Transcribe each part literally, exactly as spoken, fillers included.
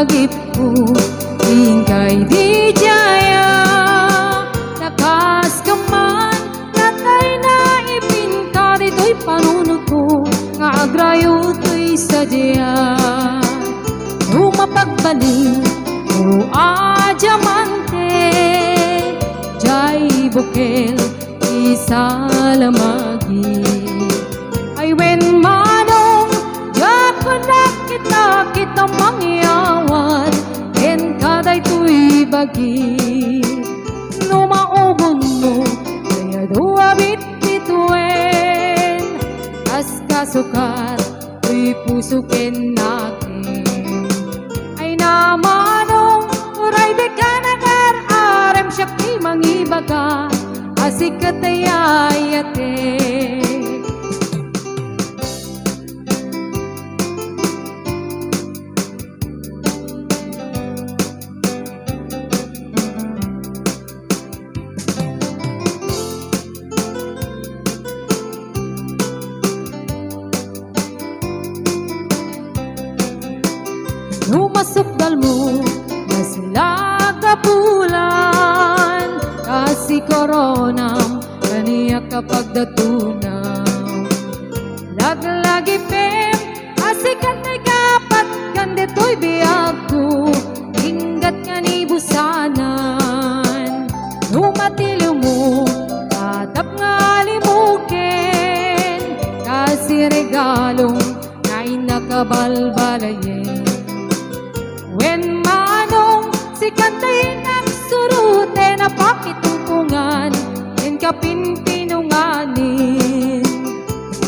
agipko, inkay di diaya. Nakas ka man, natay na ipinta ditoy panunotko, nga agrayo toy sadia. No mapagbali, no a diamante, jay bukel, isalamagi. Ay wen manong, diak nakita, kita mangyawad, ken kadaytoy bagi. No maubonmo, ay adu a bitbituen, kas kasukat, toy puso ken nakem. Ay na manong, uray dika nagar-arem, siak ti mangibaga, a sika ti ayatek. No masukdalmo, masilag a bulan, kas ti koronam, kaniak a pagdatonam. Laglagipem, a sika ti kapat, ken ditoy biagko, inggat nga nibusanan. No matiliwmo, tatap nga limuken, kas ti regalom, nga innak a balbalayen. Wen manong, sikan ti innak suroten a pakitungpungan, ken kapinpinunganen.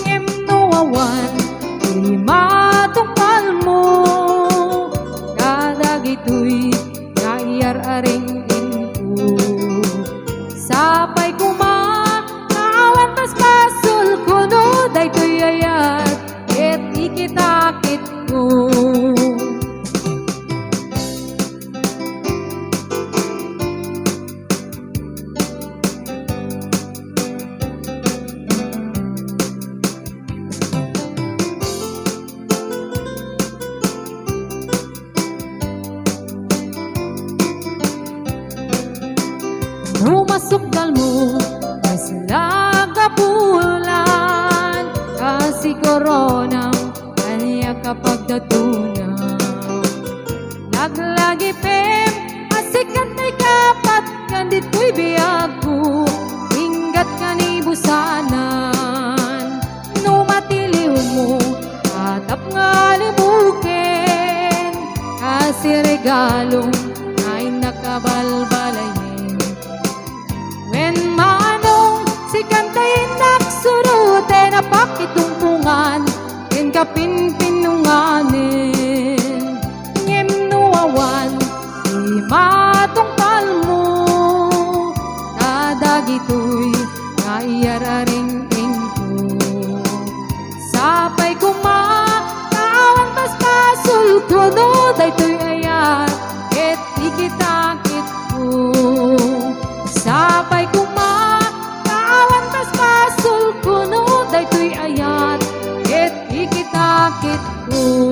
Ngem no awan ti matungpalmo, kadagitoy nga iyar-areng-engko. Sapay koma nga awan paspasolko no daytoy ayat ket ikitakitko. No masukdalmo, masilag a bulan, kas ti koronam, kaniak a pagdatonam. Laglagipem, a sikan ti kapat, ken ditoy biagko, inggat nga nibusanan. No matiliwmo, tatap nga limuken, kas ti regalom, nga innak a balbalayen. Wen manong, sikan ti innak suroten a pakitungpungan, ken kapinpinunganen. Ngem no awan ti matungpalmo, kadagitoy nga iyar-areng-engko. Sapay koma nga awan paspasolko no daytoy ayat ket ikitakitko. Sapay koma nga awan paspasolko no daytoy ayat ket ikitakitko.